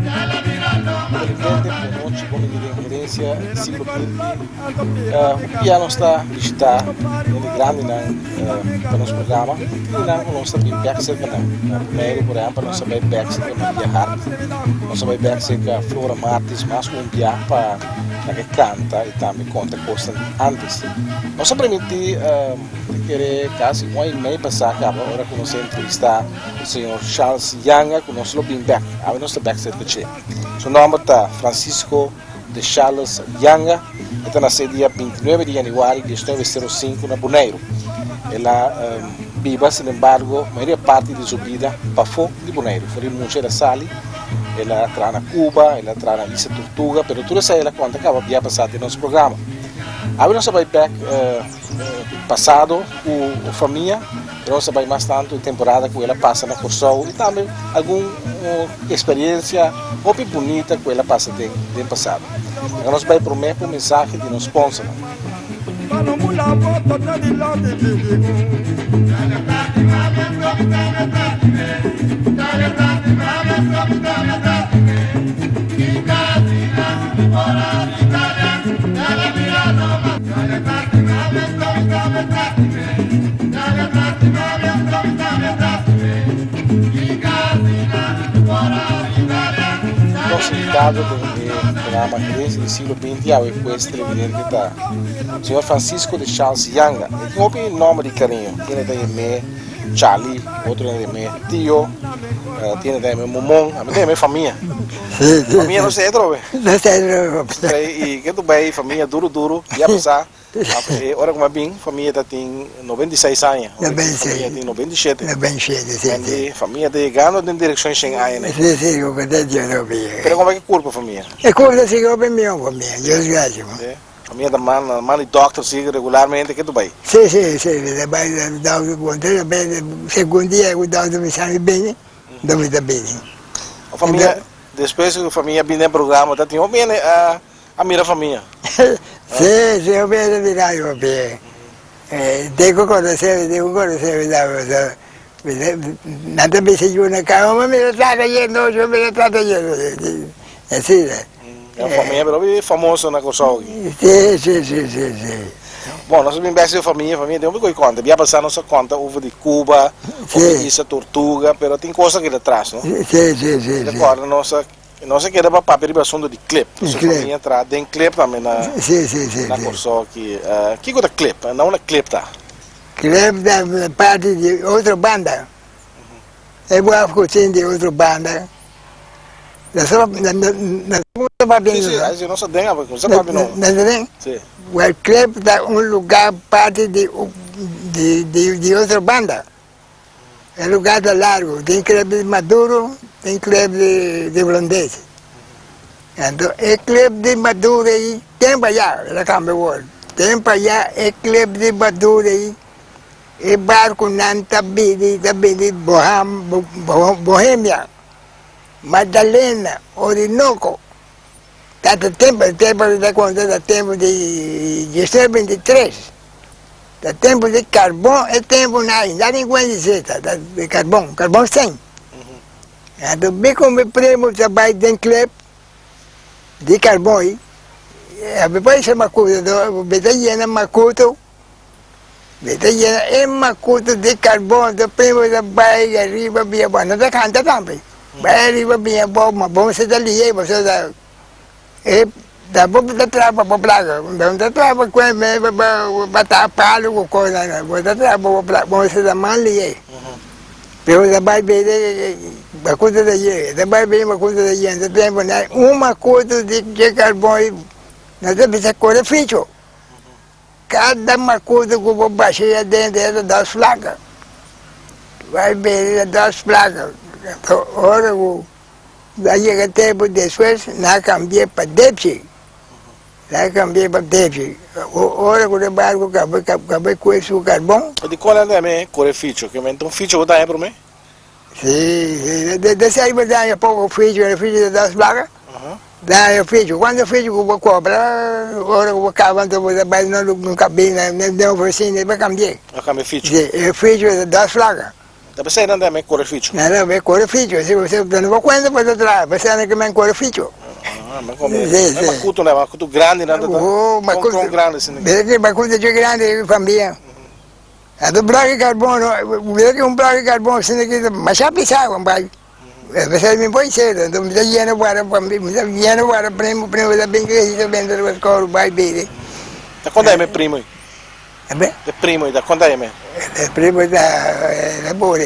Televidente, bon nochi, bon bini den Herencia Siglo Binti. Hopi nos ta bishita hende grandinan pa nos programa y tin nan cu nos ta bin bek cerca nan. Na Boneiru, por ehempel, nos ta bay bek cerca Maria Hart, nos ta bay bek cerca Flora Martis mas cu un bia pa laga canta y tambe conta cosnan di antes. Nos a permiti ta kere casi un aña y mei pasa caba ora cu nos a entrevista señor Charles Yanga cu nos lo bin bek. Awe nos ta bek cerca dje. Su nomber ta Francisco. De Charles Janga, e ta nasé dia 29 di yanüari 1905 na Boneiru. El a biba, sinembargo, mayoria parti di su bida pafó di Boneiru. For di mucha el a sali, el a traha na Cuba, el a traha na Isla Tortuga, pero tur esei el a konta kaba bia pasá den nos programa. Awe nos a bai bèk pasado ku famia. Nos a bai mas tantu e temporada ku el a pasa na Kòrsou i tambe algun eksperensia hopi bunita ku el a pasa den den pasado. Laga nos bai promé ku un mensahe di nos sponsornan. Nos invitado den e programa Herencia di Siglo Binti awe pues televidente ta señor Francisco de Charles Yanga. E tin hopi nomber di cariño. Tiene ta yam'é Charlie, otro ta yam'é Tio, tiene ta yam'é Momon, ami ta yam'é famia. Famia no sé atrobe. Y ke tu bay famia duro duro ya pasa. Ora ku mi a bin, famia ta tin 96 aña. Ora ku famia tin 97. 97, si. Endi famia ta yegando den direkshon shen aña nei. Si, si, ku ta Dios hopi. Pero komo ke kurpa famia? E kurpa si hopi mihó famia, Dios gracia. Si. Famia ta manda, manda di dòkter si regularmente, ke tu bai? Si, si, si, mi ta bai dòkter ku ta bini, segun dia ku dòkter mi sa mi bini, dòkter mi ta bini. Famia, despues ku famia bin den programa ta tin hopi hende a. A mira famia. Sí, sí, hopi hende mira mi hopi. Den ku konosé mi, den ku konosé mi ta pasobra nan ta bisa yu na kama, ma mira tata yendo, yo mira tata yendo. Asina. E famia pero hopi famoso na Kòrsou aki. Sí, sí, sí, sí, sí. Bon, nos a bin bèk si famia, famia tin hopi ku konta. Bia pasá nos a konta over di Cuba, over di Isla Tortuga, pero tin kos aki detras, no? Sí, sí, sí, sí. Mi ta kòrda nos a Nos a keda pa papia riba asunto di clip. Su famia traha den clip tambe na na Kòrsou aki. Kiko ta clip? Na unda clip ta? Clip ta parti di otro banda. E waf ku tin di otro banda. Na papia Si, si, nos ta den abo, nos ta papia no. Na den? Si. Wel clip ta un lugar parti di di otro banda. E lugar ta largo, tin club di Maduro, tin club di Holandes. Anto e club di Maduro ei tempo allá, el a cambia awor, tempo allá e club di Maduro ei e barconan ta bini, ta bini Bohemia, Magdalena, Orinoco, ta tempo, tempo ta conta ta tempo di 1923. Ta tempu di karbon e tempu na ainda tin kuenta di seta ta di karbon karbon sen anto mi ku mi primo ta bai den klep di karbon ei ami por hisa makutu anto mi ta yena makutu mi ta yena e makutu di karbon anto primo ta bai ariba bia abou nan ta kanta tambe bai ariba bia abou ma bo mester ta lihe pasobra ta E ta bo ta traha pa bo plaka, bo no ta traha pa kue me pa taha palu ku kosnan, bo ta traha pa bo plaka, bo mester ta man lié. Pero ta bai bini makutu ta yega, ta bai bini makutu ta yega, ta tempu nan un makutu di dje karbon ei nan ta bisa kore ficho. Kada makutu ku bo bashia dentro e ta dos plaka, bai bini ta dos plaka, ora ku. A yega tempu despues nan a kambi'é pa Depsi. Nan a cambi'é pa Defi. Ora cu e barco caba caba cu su carbon. Di cual nan ta yam'é core ficho? Ke men ta un ficho cu ta haña promé? Si, si. De esei bo ta haña poco ficho, e ficho ta dos placa. Ta haña ficho. Cuanto ficho cu bo cobra, ora cu bo caba anto bo ta bay na un cabina, den oficina pa cambi'é. Pa cambia ficho. Si, e ficho ta dos placa. Ta p'esei nan ta yama e kore ficho. Nan ta yama e kore ficho. Si bo no bo kuenta bo ta traha. P'esei nan ta yama e kore ficho. Ah, ma kome. Si, si. Makutu nan, makutu grandi nan ta ta. Oh, makutu. Kon grandi si nan. Mira ki makutu dje grandi e famia. Anto blòki karbon no, mira ki un blòki karbon asina ki ta masha pisá kompadre. P'esei mi por hic'é, anto mi ta yena guarda pa mi, mi ta yena guarda primo, primo ta bin krese ta benta riba skol bai bebe. Ta konta e primo ei? Abe? E primo ei ta konta e me? E primo ta ta bori,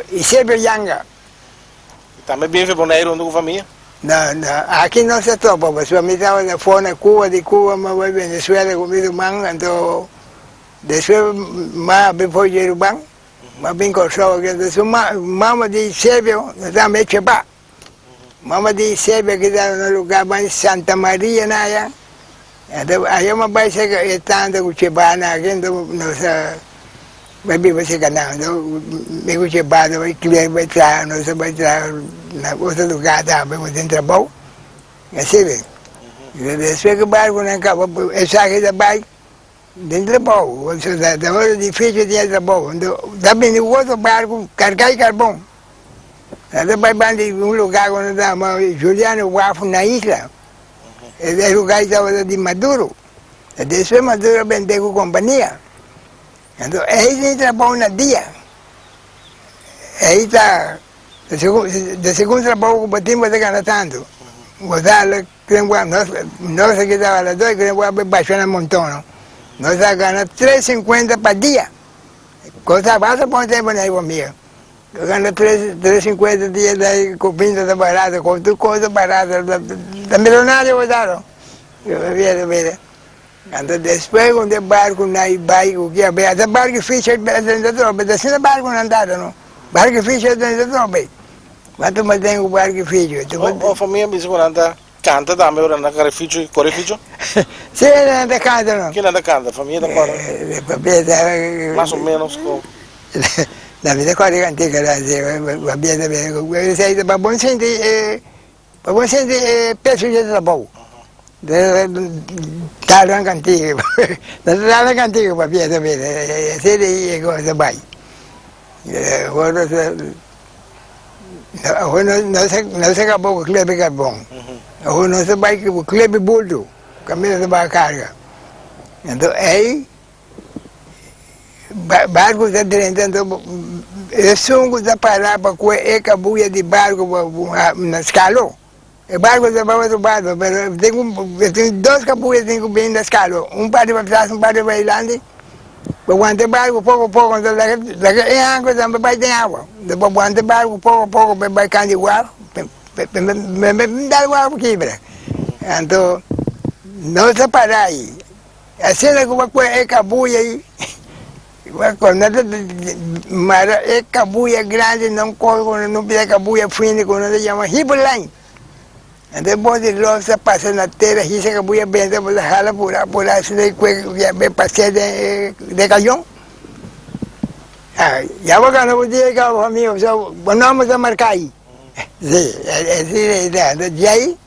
i semper yanga. Tambe bin fi Boneiru huntu ku famia? No, no, aki no sa topa, pasobra mi tabata afó na Cuba, di Cuba mi a bai Venezuela ku mi ruman, anto despues mi a habri for dje ruman. Ma bin Kòrsou aki anto su mama di Sebio no ta me chepa. Mama di Sebio aki ta na lugá ban Santa Maria na aya. Anto aya ma bai serka e tanta ku cheba na aki anto nos a bai biba serka nan. Anto mi ku cheba ta bai kler bai traha nos a bai traha na otro lugá tambe ku tin trabou. Asina. Despues ku barkunan kaba esaki ta bai. Den trabou, ta ora dificil tin e trabou, anto ta bini otro barco carga e carbon, nan ta bai banda di un lugar cu nan ta yama Juliano Waf na isla, e lugar ei tabata di Maduro, despues Maduro a bende cu compania, anto ei tin trabou na dia, ei ta de segun trabou cu bo tin bo ta gana tanto, bo ta hala. Nos a keda a las dos y a basha na monton. Nos a gana tres cincuenta pa dia. Cosa basta pon tempo na economia. Gana tres cincuenta dia da comida ta barata, con tur cosa barata. Ta millonario bo ta no. Mira, mira. Anto despues cuando e barco na bai cu kia bai, ata barco fisha ta trobe, ta asina barco nan tata no. Barco fisha ta trobe. Cuanto mas ten cu barco ficho? O famia bisa cu nan ta canta tambe ora nan ta kare ficho y core ficho? Si, nan ta canta no. Ki nan ta canta? Famia ta corda? Papia ta. Mas o menos con. La mi ta corda cantica la si, papia ta bini. Pa bon sinti e, pa bon sinti e peso di e trabou. Tardan cantica, nan ta tardan cantica papia ta bini. Asina e cosa bai. Awor no se acabó cu klebe carbon, awor nos ta bay cu klebe bulto, caminda ta baha carga. Anto ey barco ta drenta anto esun cu ta para pa cue e cabuya di barco na scalo, e barco ta bay otro bando pero tin dos cabuya tin cu bini na scalo, un parti pa atras un parti pa dilanti. Bo wanta e barku poko poko, anto laga e anker tambe bai den awa. Anto bo wanta e barku poko poko pa e bai kanta di waf, pa e dal waf kibra. Anto nos ta para ahi. Asina ku bo kue e kabuya ahi, bo ta mara e kabuya grandi na un kos ku no pida kabuya fini ku no ta yama hipline. Anto e bos di los ta pasa na tera hisa kabuya benta bo ta hala pura pura asina i kue be pasea den den kayon. Ah, ya bo gana bo dia kaba famia so bo nomber ta marka ahi. Si, asina i ta. Anto djei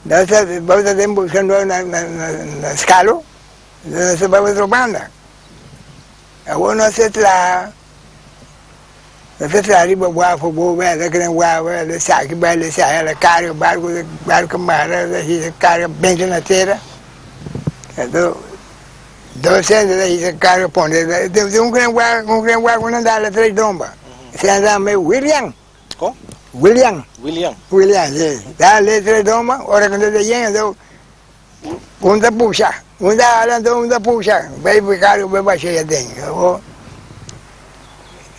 nos ta bo ta den buska nos na na na skalo, nos ta bai otro banda. Awor nos ta traha. Nos ta traha riba wafo bo bai ala kren wawa ala saki bai ala sai ala karga barku barku mara ala hisa karga benta na tera anto dos hende ta hisa karga pone tin un kren wawa un kren wawa ku nan da ala tres domba se nan yama William Ko? William William William si da ala tres domba ora ku nan ta yen anto un ta pusha un ta hala anto un ta pusha bai karga bai basha aden.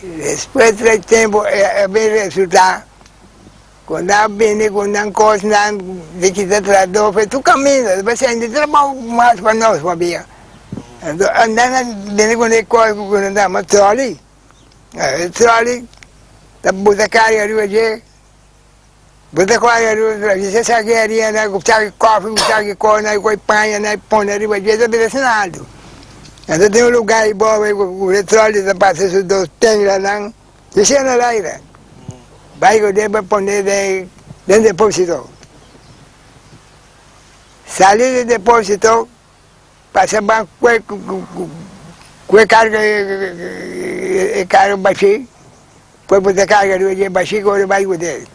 Despues di tempu e a bin resultá ku nan a bini ku nan kosnan di kita trahadó fe tur kaminda, ta senti trabou mas pa nos pabia. Anto nan a bini ku e kos ku nan ta yama troli, e troli ta buta karga riba dje. Bo ta kore ariba di dje, sa ki haria nan ku sa ki kofi ku sa ki kos nan ku paña nan pone ariba dje ta bira asina altu. Anto tin un lugar ei bobo ei ku e troli ta pasa su dos tengla nan di sena laira. Bai ku debe pone den den deposito. Sali di deposito pasa ban kue kue karga e karga bashí. Pueblo ta carga riba dje bashi cu ora bai cu del.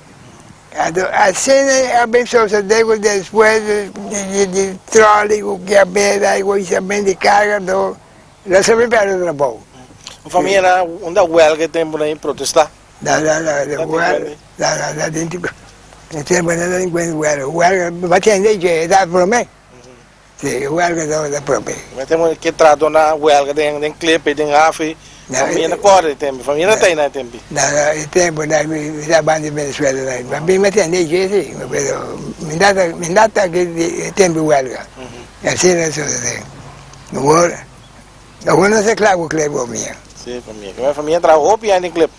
Anto asina a bin sosode cu despues di trolley cu kiabeda y cu isabel di carga anto nos a bin perde trabou. Un familia na unda huelga e tempo nan protesta? No, no, no, no, huelga, no, no, no, den e tempo nan ta den huelga, huelga ba tende dje, ta prome. Si, huelga tabata propio. Mi tempo ke trato na huelga den den klepe den hafi, famia na kòrda e tempo, famia na ta na e tempo. No, no, e tempo na mi ta ban di Venezuela na, ma bin mi tende dje si, pero mi no ta mi no ta aki di e tempo huelga, asina a sosode. Awor, awor no ta kla ku klep bo mia. Si, famia, ke famia traha hopi aña den klep.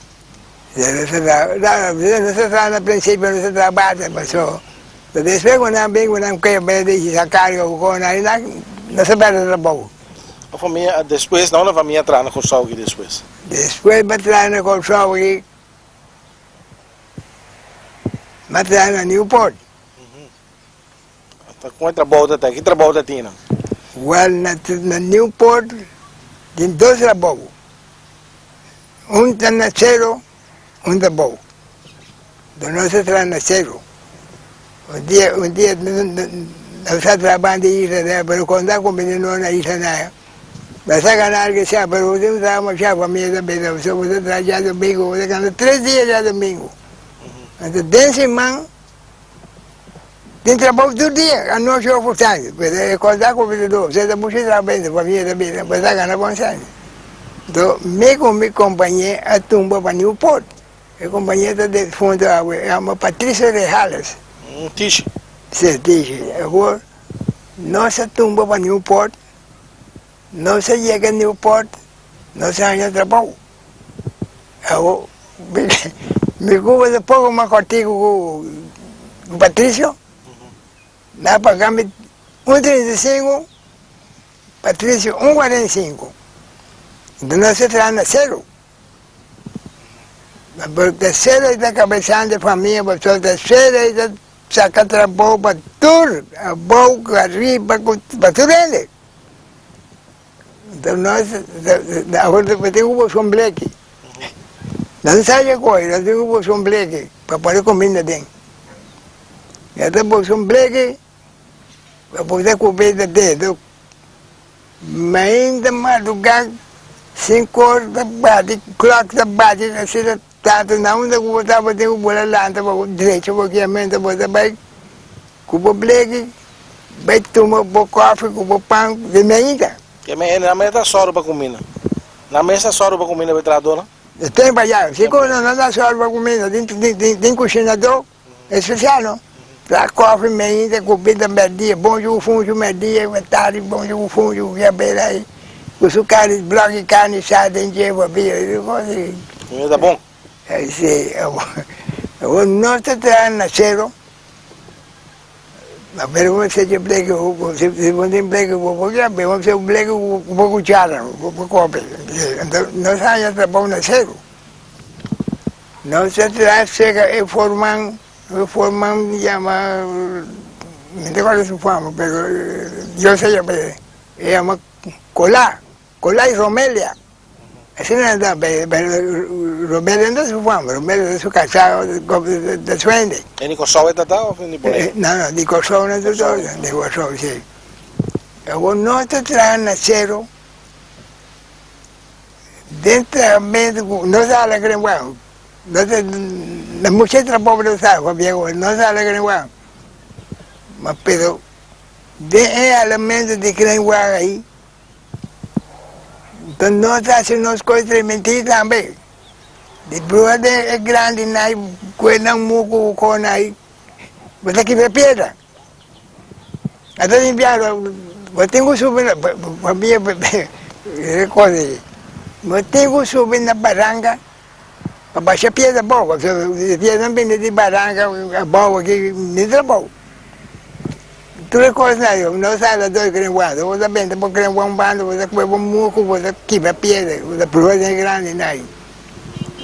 No ta traha, no ta traha na principio no ta traha bata paso despues cu nan bin cu nan kebra di hisa carga cu con nan nan no ta perde trabou. Un famia despues na unda famia traha na Corsou aki despues? Despues mi a traha na Corsou aki mi a traha na Newport. Con e trabou ta ta? Ki trabou ta tin nan? Wel na Newport tin dos trabou. Un ta na sero, un ta bou. Don nos a traha na sero. Un dia, un dia nos a traha banda di isla dea, pero konta ku bini no na isla naya. Nos a gana algu esei, pero bo tin traha masha famia ta bira, so bo ta traha djadumingu, bo ta gana tres dia djadumingu. Anto den siman tin trabou tur dia, anochi of tardi, pero e konta ku bini do, se ta muchu traha bende, famia ta bira, bo ta gana bon sèn. Anto mi ku mi kompañé a tumba pa Newport. E kompañé ta defuntu awe, e yama Patricio Rejales. Tishi. Si, Tishi. Awor, nos a tumba pa Newport, nos a yega Newport, nos a haña trabou. Awor, mi kuba ta poko mas kòrtiku ku Patricio. Nan a paga mi un 35. Patricio, un 45. Enton nos a traha na sero. Pero ta sero ei ta kabesante famia pasobra ta sero ei ta saka trabou pa tur, abou ku ariba ku pa tur hende. Enton nos awor bo tin ku buska un bleki. Nos no sa dje kohe, nos tin ku buska un bleki pa pone kuminda aden. Nos ta buska un bleki. Pa bo ta cubri ta dedo mainta madruga cinco ora ta bati clock ta bati asina tanto na unda cu bo ta bo tin cu bula lanta pa bo drecha bo kiamento bo ta bay cu bo bleki bay tuma bo kofi cu bo pan di mainta. Ke men nan mester ta sòru pa kuminda. Nan mester ta sòru pa kuminda pa e trahadónan. E tempu ayá si ku nan no ta sòru pa kuminda tin kushinadó. Especial no. Tra koffie meinta ku bida merdia, bon ju funju merdia, tardi bon ju funju ku beda aí. Ku su carne, blok di carne sa den dje babia, e kos ei. Comida ta bon. Si, awor nos ta traha na sero, ma pero bo mester dje bleki, si bo tin bleki bo por yab'e, bo mester un bleki ku bo kuchara, ku bo kope. Anto nos haña trabou na sero. Nos ta traha cerca e forman, e forman yama, mi ta acorda su fama, pero yo sa yama, e yama Colá, Colá y Romelia. Asina nan ta, pero Romelia no ta su fama, Romelia ta su casado, ta su hende. E di Kòrsou e ta ta of di Boneiru? No, no, di Kòrsou nan ta ta, di Kòrsou, si. Awor nos ta traha na Cero. Den trahamento cu no sa hala grenguan, no ta, na mucha trabou no sa pabia cu no sa hala grenguan, ma pero den e halamento di grenguan ahi, enton nos ta haci nos cos trementi tambe, di bruha den e grandinan ahi cu e nan mucu cu con ahi, bo ta kibra piedra. Ata limpiado, bo tin ku subi na, pabia rekosa ei, bo tin ku subi na baranka. Pa basha piedra abou, pasobra e piedra bini di baranka abou aki, ni trabou. Tur e kosnan ei, no sa la dor krenguado, bo ta benta bo krengua un banda, bo ta kue bo muku, bo ta kibra piedra, bo ta prueba den grandi nan.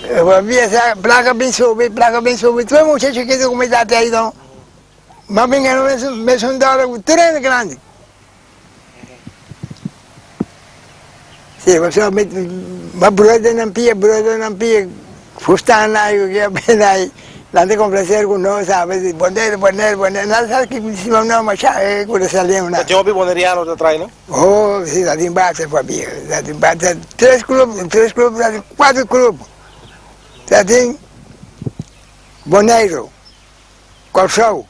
Pabia sa plaka bin subi, plaka bin subi, tur e mucha chikitu ku mi tata ei no, mi bin gana mesun dòler ku tur hende grandi. Sí, pasobra mi mi brother nan pia, brother nan pia, fustan nan ku ke nan, nan ta complacer ku nos awe, di Bonaire, Bonaire, Bonaire, nan sa ki sima nan masha e Curaçaoleño nan. Ta tin hopi boneriano ta trae nan? Oh, si, ta tin basta pabia, ta tin basta, tres club, tres club, ta tin cuatro club, ta tin Bonaire, Kòrsou.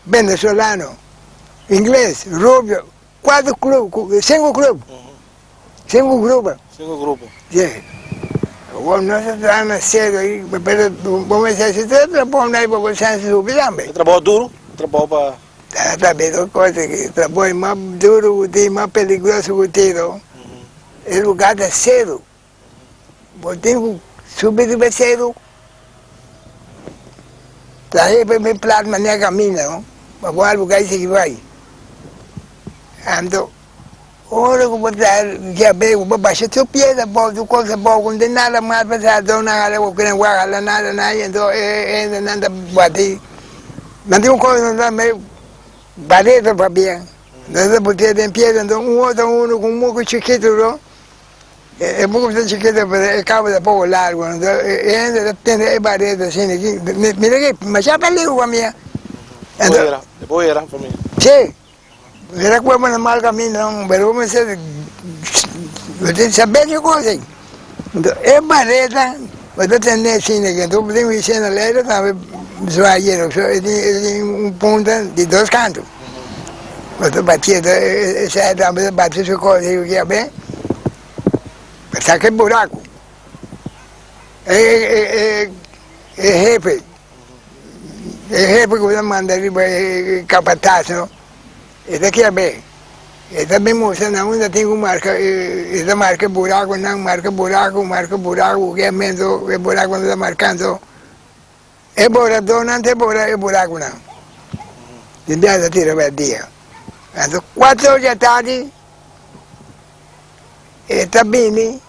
Venezolano, ingles, rubio, cuatro club, cinco club, cinco grupo. Cinco grupo. Sí. Awor nos ta traha na cero ahí, pero bo mester haci tres trabou na ahí pa bo chance subi tambe. E trabou duro? E trabou pa. Ta tambe dos cosa ki trabou e mas duro ku tin, mas peligroso ku tin no. E lugar ta cero. Bo tin ku subi riba e seru, trahe pa mi plat manera kaminda no, pa bo algu kai sigui bai. Anto ora ku bo traha djabe ku bo basha tur piedra abou, tur kos abou ku no tin nada mas pa traha dor nan hala ku kren wak hala nada nan anto e hendenan ta bati nan tin un kos nan ta bareta pabia nan ta bot'e den piedra anto un otro unu ku un muku chikitu no. E buku ta chikito pero e kabo ta poko largu, anto e hende ta tene e bareta asina aki, mira aki masha peligu famia. Bo era, bo era famia. Si, mira ku bo na mal camino pero bo mester bo tin sabe ki kos ei. Anto e bareta bo ta tene asina aki, anto bo tin ku hise na lei tambe zwaai e tin un punta di dos kantu. Bo ta bati e esei tambe ta bati su kos ei ku kiabe pa saka e buraku. E hefe, e hefe ku ta manda riba e kapatas no, e ta kiabe, e ta bin mustra nan unda tin ku marka, e ta marka e burakunan, marka buraku, marka buraku, kiamento e burakunan ta markando. E boradónan ta bora e burakunan. Di biaha ta tira bai dia. Anto kuater or di atardi e ta bini,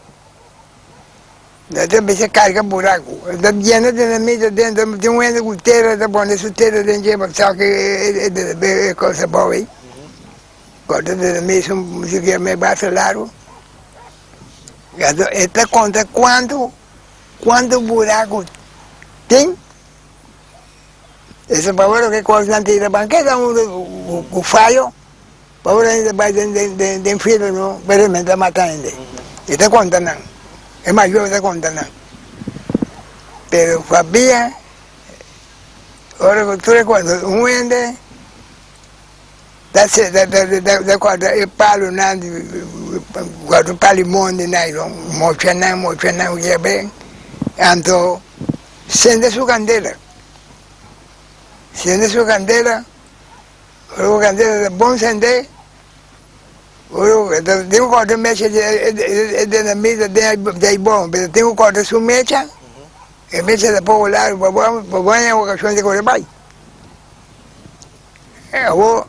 nan ta bisa karga buraku. E ta yena dinamita dentro, tin un hende ku tera ta pone su tera den dje pa saka e kos abou ei. Korta dinamita un sikiera mei basta largu. Anto e ta konta kuantu. Cuanto buraco tin? Eso pa ora ke cosnan tira banqueta un cu fayo, pa ora hende bay den fila no veramente mata hende. E ta conta nan, e mayor ta conta nan. Pero pabia ora cu tur e cos, un hende Ta ta corta e palonan, corta palo di mondi nan, mocha nan, mocha nan, yebe, anto sende su candela, sende su candela, ora cu candela ta bon sende, ora cu tin cu corta mecha e dinamita den e bom, pero tin cu corta su mecha, e mecha ta poco largo pa bo haña ocasion di core bay. Awor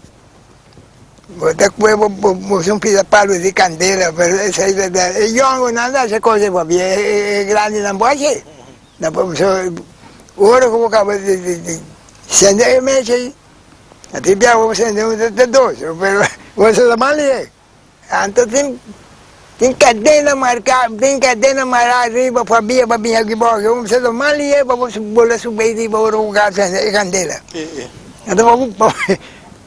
bo ta kue bo bo un pida palu di kandela pero esei ta ta e yongunan ta hasi kos ei pabia e grandinan bo hasi nan por so ora ku bo kaba di di di sende e mecha ei a tin bia bo sende un ta dos pero bo sa ta mal ei. Anto tin tin kadena marká, tin kadena mará riba pabia pa bin aki bou aki. Un seta mal lié pa bo bola subi riba ora ku gas e kandela. Anto pa bo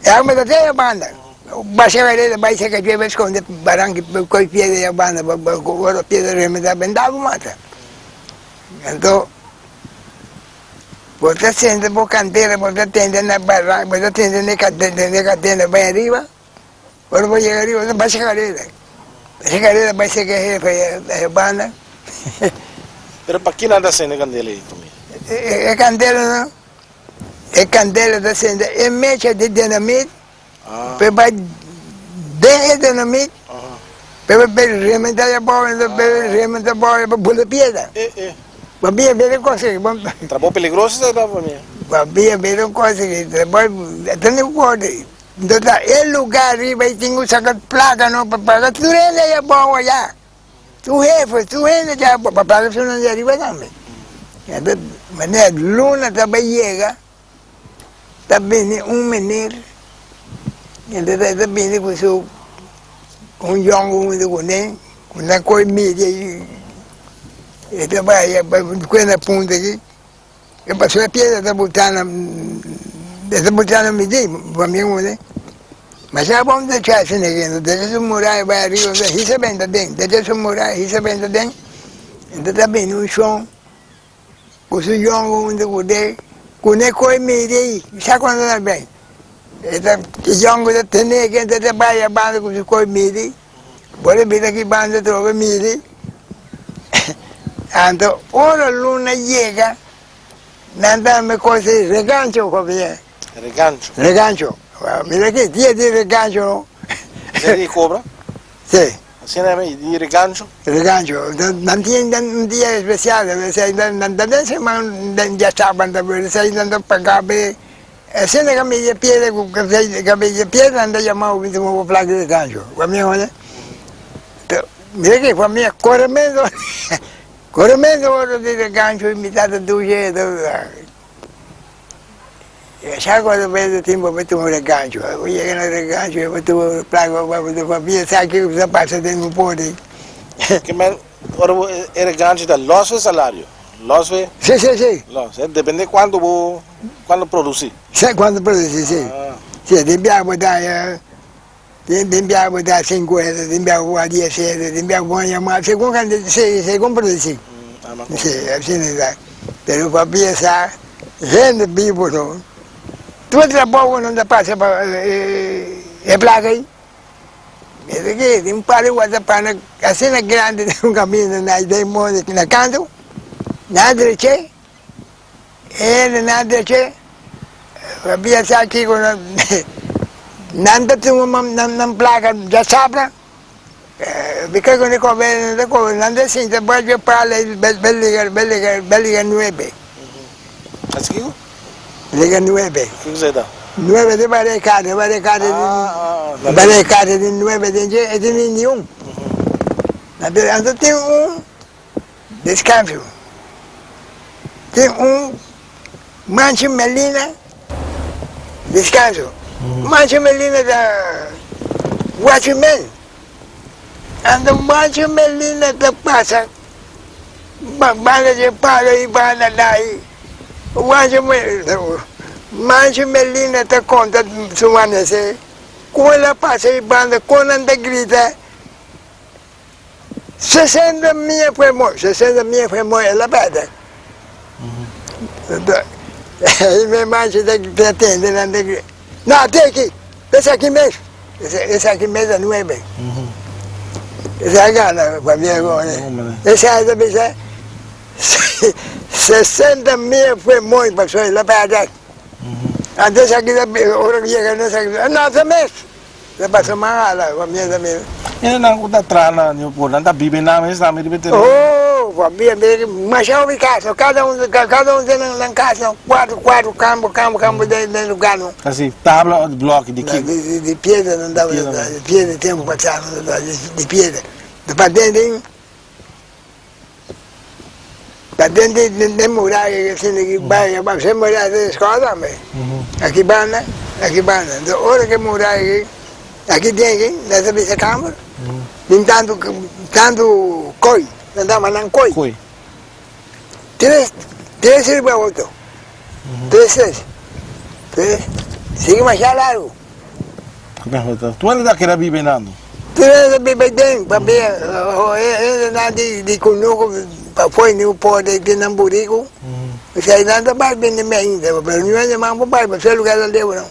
e arma ta te e banda. Basha kadena bai seka dje bai skonde baranki koi piedra e banda pa ora piedra rementa benta bo mata. Anto bo ta senta bo kandela bo ta tende na baranki bo ta tende na e kadena bai ariba. Ora bo yega riba ta basha karera. Basha karera bai seka e hefe e banda. Pero pa kila ta sende kandela ei famia? E kandela no, e kandela ta sende e mecha di dinamit pe bai den e dinamit pe bai rementa abou, pe rementa abou e bai bula piedra. Babia bira un cosa ki bo. Trabou peligroso esei ta famia. Babia bira un cosa ki trabou ta ni por. Nto ta e lugar riba i tin ku saka plaka no pa paga tur hende aya abou aya. Tur hefe, tur hende ta abou pa paga esunnan di ariba tambe. Anto manera luna ta bai yega ta bini un meneer anto ta bini ku su un yongu huntu kuné ku nan koi midi ei e ta bai kue na punta aki. E pasobra e piedra ta botá na e ta botá na midí, pabia ngune. Ma sa bon ta echa asina aki, anto decha su muraya bai ariba, anto hisa benta den, decha su muraya hisa benta den, anto ta bini un shon ku su yongu huntu ku de, ku ne koi midi ei, sa kuantu ta ben. E ta e yongu ta tene aki, anto ta bai a banda ku su koi midi. Bo ta bira ki banda trobe midi. Anto ora luna yega, nan tambe kose regancho kobié. Regancho. Regancho. Mira ki dia di regancho no. Dia di kobra? Si. Asina nan di regancho? Regancho. Nan tin un dia espesial, nan ta den seman den dia sabado, nan ta paga be. Asina ka media piedra ku ka media piedra nan ta yama bo binti bo plaka di regancho. Mira ki famia korementu korementu ora di regancho i mi tata dushi e ta sa ku ora bende tin bo tuma regancho bo yega na regancho bo tuma plaka bo famia sa kiko ta pasa den bo poti. Ke men ora bo e regancho ta los e salario los e Si si si los e depende kuantu bo kuantu produsi. Si kuantu produsi si si tin biaha bo ta haya. Tin biaha bo ta sinkuenta, tin biaha bo ta diesete, tin biaha bo a yama segun kantidad, segun produsi. Si, asina ta. Pero pa piensa hende bibu no, tur trabou ku nan ta pasa pa e plaka ei. Mester ke tin un par di watapana asina grandi den un kaminda na den monte na kantu, nan a dreche. E nan dece, Pabia sa kiko nan ta tuma nan placa djasabra, bika ku nan kobe, nan ta kobe, nan ta sinta bai dje pala i bai liga, bai liga, bai liga nuebe. Hasi kiko? Liga nuebe. Kiko sa e ta? Nuebe di barikada, barikada di, barikada di nuebe den dje e tin niun. Anto tin un. Descanso. Tin un manchi Melina Descanso. Manchi Melina ta watchman. Anto manchi Melina ta pasa banda dje palo i banda dai. Watch Manchi Melina ta conta su manese con el a pasa i banda con nan ta grita. 60 mia fue mooi, 60 mia fue mooi, el a bèrdè. I mi manchi ta ta tende nan ta grita, No, te aki, esaki mes, esaki mes ta nuebe. Esaki a gana pabia ku esaki ta bisa 60 mia fue mooi pasobra el a bèrdè. Anto esaki ta ora ku yega na esaki, no ta mes. Ta pasa mal ala famia ta mira. Hendenan ku ta traha na Newport nan ta biba nan mes tambe riba e tereno. Oh famia mira masha hopi casa kada un kada un ten nan casa kuatro kuatro kambo kambo kambo den den lugar no. Asi tabla of bloki di ki? Di di piedra nan tabata di piedra tempo pasado nan tabata di piedra paden den Paden di den muraya asina ki bai abao se muraya ta di escola tambe aki banda aki banda enton ora ke muraya aki aki den aki nan ta bisa kamber tin tantu tantu koi nan ta yama nan koi tres tres riba otro tres tres tres sigui masha largu. Tu hende ta keda biba enando? Tu hende ta biba den, pabia hendenan di kunuku pafó ni por tin nan buriku, osea nan ta bai bini mainta, pero niun hende mas por bai pasobra e lugar ta leu nan.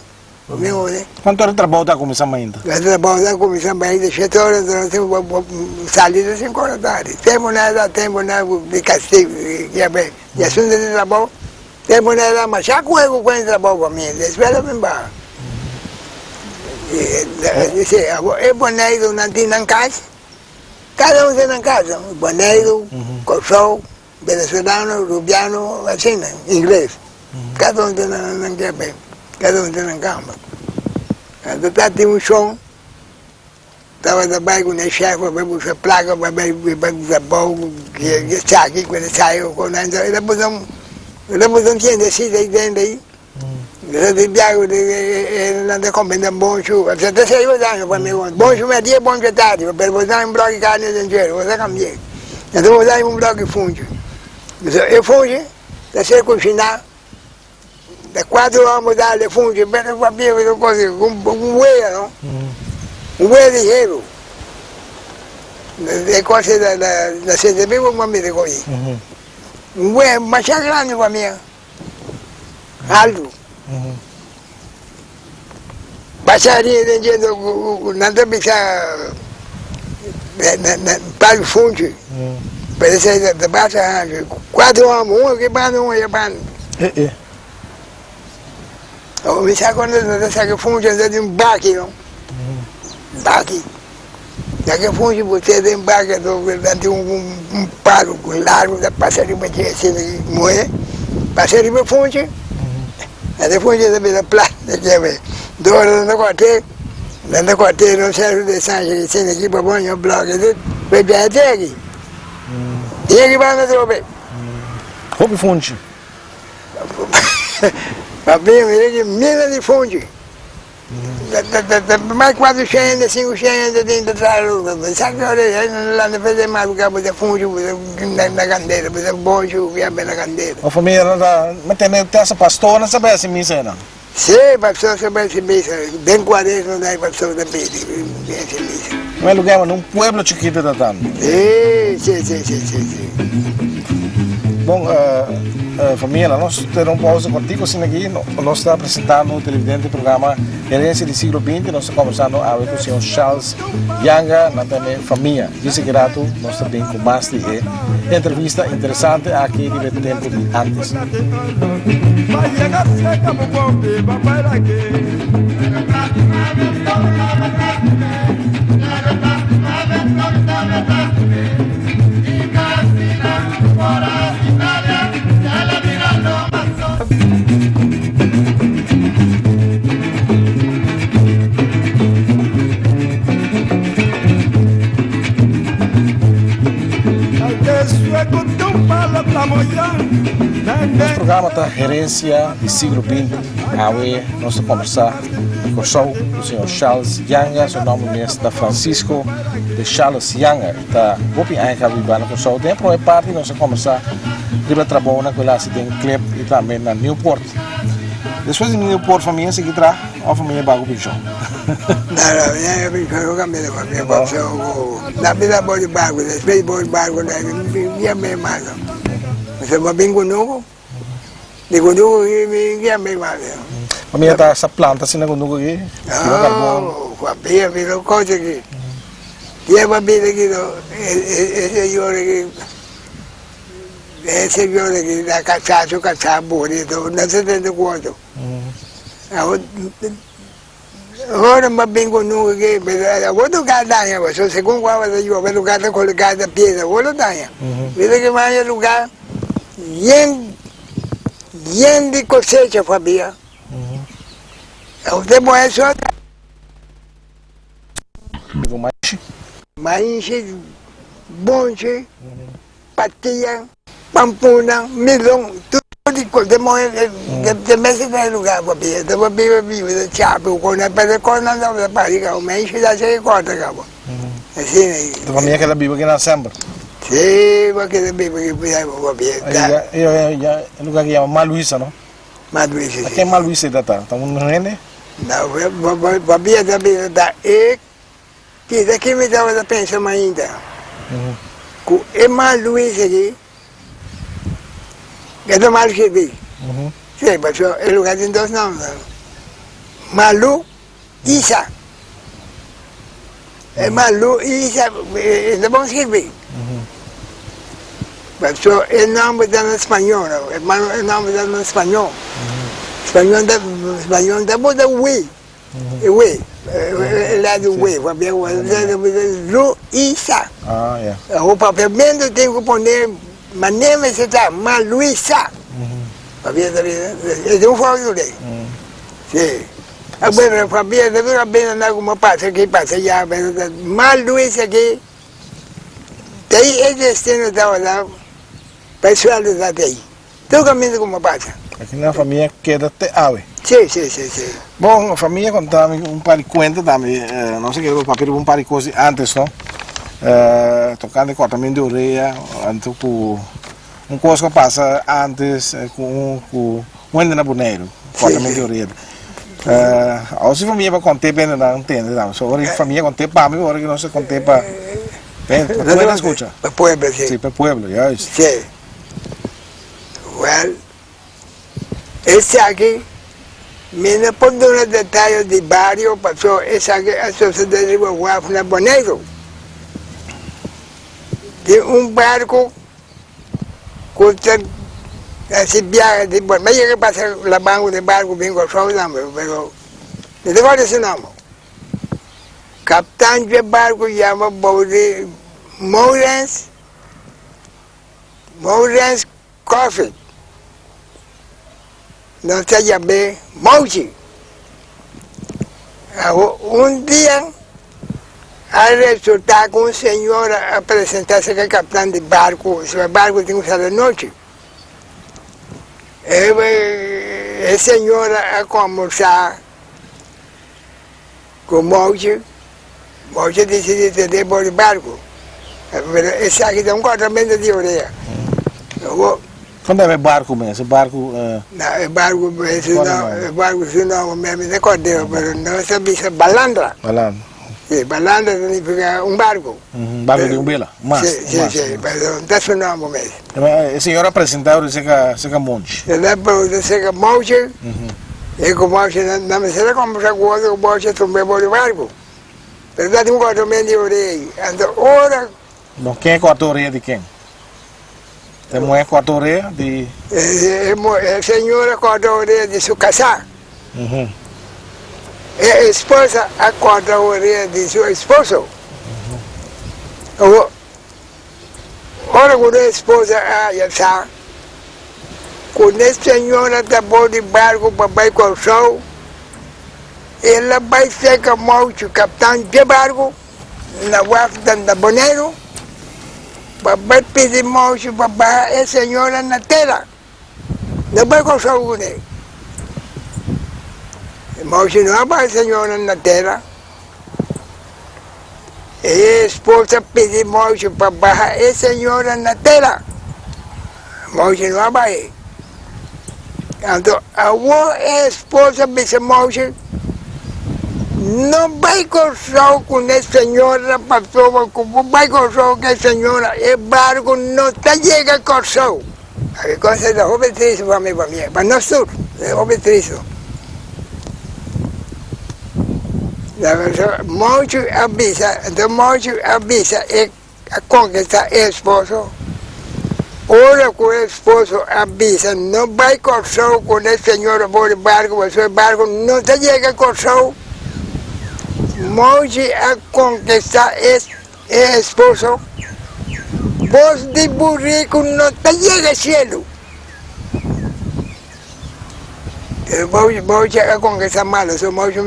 Kuantu ora trabou ta kuminsá mainta? E trabou ta kuminsá mainta shete ora, enton nos tin ku sali ta sinku ora tardi. Tempu nan ta tempu nan di kastigu, di asuntu di trabou. Tempu nan era masha ku e ku kuenta trabou pa mi, despues lo bin baha. Si, e Boneiru nan tin nan kas, kada un tin nan kas, Boneiru, Kòrsou. Venezolano, Rubiano, asina, Ingles. Kada un tin nan kepe, kada un tin nan kamba. Anto ta tin un shon tabata bai ku nan shef pa bai buska plaka pa bai bai trabou ku esaki ku esaki ku nan el a buska un el a buska un tiendesita ei den ei Esa di biaha nan ta come nan bonchu ta seis aña pa mi bonchu media bonchu tardi pero bo sa un bloki carne den djere bo sa cambie enton bo sa un bloki funchi e funchi ta ser cushina da cuatro ora bo dal e funchi pero papia un wea no un wea di hero e cosa na sete bibo bo mira coyi un wea masha grandi pa mi. Altu. Pasa riba den dje nan ta bisa palu funchi pero esei ta basta hanchi cuatro homi un aki banda un aya banda mi sa cuando nan ta saka funchi nan ta den baki no baki saka funchi bo te den baki anto nan tin un palu largu ta pasa riba dje asina muhe pasa riba e funchi anto e funchi ta bira plat dor nan ta kòrt'é nan ta kòrt'é na un sèrtu distansia asina aki pa bo ño blòk e ta bira te aki te aki banda atrobe. Hopi funchi. Papia mi ta di miles di funchi. Mai cuatro shende, cinco shende tin ta traha Aruba. Sa ki ora e nan lanta p'e mas ku bo ta funchi bo ta na candela, bo ta bonchi ku yama na candela. Bo familia nan ta mantene te hasta pastor nan sa bai hasi misa einan? Si, pastor sa bai hasi misa. Den cuaresma nan e pastor ta bini hasi misa. Primer lugar un pueblo chikito ta tanto. Si, si, si, si, si, si. Bon, familia, laat nos tene un pausa cortico asina aki. Nos ta presentando televidente e programa Herencia di Siglo Binti. Nos ta conversando awe cu señor Charles Yanga, nan ta e famia. Djis aki rato nos ta bin cu mas di e entrevista interesante aki riba e tempo di antes. Nos programa ta Herencia di Siglo Binti. Awe nos ta kombersá di Kòrsou ku señor Charles Yanga. Su nòmber mes ta Francisco de Charles Yanga. E ta hopi aña kaba biba na Kòrsou. Den e promé parti nos a kombersá riba trabounan ku el a hasi den Klip i tambe na Newport. Despues di Newport famia sigui traha òf famia bago penshon? No, no, mi penshon no kambia de famia pasobra ku na bida bo di barku, despues di bo di barku mi a bira mas. Pasobra bo bin kunuku. Di kunuku ki mi kia mi mami. Mami ta sa planta asina kunuku ki? Tira karbon. Oh, papia mi no kosa ki. Dia papia ki no e señora ki e señora ki ta kasá su kasá bonito na 74. Awor Ora m'a bin ku nunka ke awor lugar daña pasobra segun ku awa ta yobe lugar ta koloká ta piedra awor lo daña. Mira ke manda lugar yen yen di kosecha pabia awor te bon eso. Maishi, bonchi. Patia, pampuna, milon, tur di cos den moe den mester ta e lugar pa biba, ta pa biba biba ta chape cu nan pero e cosnan tabata pasa cabo, mi a yega sa e corta cabo, asina e. Ta famia keda biba kinan semper? Si, bo keda biba ki pa biba. E lugar ki yama Maluisa no? Maluisa si. A ken Maluisa ta ta? Ta un hende? No, pabia ta bisa ta e Kisa ki mi tabata pensa mainta ku e mal Luis aki e ta mal skirbi. Si, pasobra e lugar tin dos nomber, Malu Isa. E Malu Isa e ta bon skirbi. Pasobra e nomber ta na spañol, e nomber ta na spañol. Spañol ta spañol ta bota wi. Wi, e lado wi, pabia lu i sa. Ah, ya. O papiamentu tin ku pone. Manera mester ta Ma Luisa. Pabia ta bisa, e tin un foto dei. Si. A bueno, pabia ta bisa bina na como pasa aki, pasa allá, pero ta Ma Luisa aki, tei e destino tabata pa e sueldo ta tei. Tur caminda como pasa. Aki nan famia keda te awe. Si, si, si, si. Bon, famia conta mi un par di cuenta tambe, nos a kere papia riba un par di cos di antes, no? Tocante cortamento di orea, anto cu un cos cu a pasa antes cu un cu un hende na Boneiru, cortamento di orea. Awor si famia pa conte pa hendenan tende tambe, so ora famia conte pa mi, ora cu nos a conte pa pa pueblo scucha. Pa pueblo, si. Si, pa pueblo, juist. Si. Wel, esaki mi no por duna detayo di bario paso esaki a sosode riba waf na Boneiru. Tin un barco cu ta haci biahe di Boneiru. Mi a yega pasa laban cu e barco bin Kòrsou tambe, pero mi ta kòrda su nomber. Captan dje barco yama bou di Mourens. Mourens Coffee, nos ta yam'é Mouchi. Awo un dia a resultá ku un señora a presentá serka e kaptan di barku, pasobra e barku tin ku sali anochi. E señora a kòmbersá Ku Mouchi, Mouchi a disidí tende bo di barku, pero esaki ta un kòrtamentu di orea. Awor. Kon ta e barku mes? E barku. No, e barku su nòmber, e barku su nòmber mes mi ta kòrd'é, pero nos a bisa Balandra. Balandra. Si, Balandra ta nifiká un barku. Un barku di un bela, un mas. Si, si, si, pero no ta su nòmber mes. E señor a presentá ora serka serka Mouchi. El a preguntá serka Mouchi. E ku Mouchi nan mester a kombersá ku otro ku Mouchi a tumba e bo di barku. Pero ta tin un kòrta men di orea ei. Anto ora. No, ken e kòrta orea di ken? E muhé kòrta orea di. E señora kòrta orea di su kasá. E esposa a kòrta orea di su esposo. Awor. Ora ku nos esposa a haña sa ku nos señora ta bou di barku pa bai Kòrsou, el a bai serka Mouchi, kaptan dje barku, na waf na Boneiru, pa bai pidi Mouchi pa baha e señora na tera. No bai Kòrsou kuné. Mouchi no a baha e señora na tera. E esposa pidi Moishe pa baha e señora na tera. Moishe no a bahe. Anto awor e esposa bisa Moishe, No bai Kòrsou ku e señora pasobra ku bo bai Kòrsou ku e señora e barku no ta yega Kòrsou. E cosa ta hopi tristu pa mi pabia, pa nos tur, ta hopi tristu. Mochi a bisa, enton Mochi a bisa e a konkistá e esposo, ora ku e esposo a bisa no bai Kòrsou ku e señor abou di barku pasobra e barku no ta yega Kòrsou, Mochi a konkistá e E esposo, Bos di buriku no ta yega cielu. Pero Mauchi a conquista malo, so Mauchi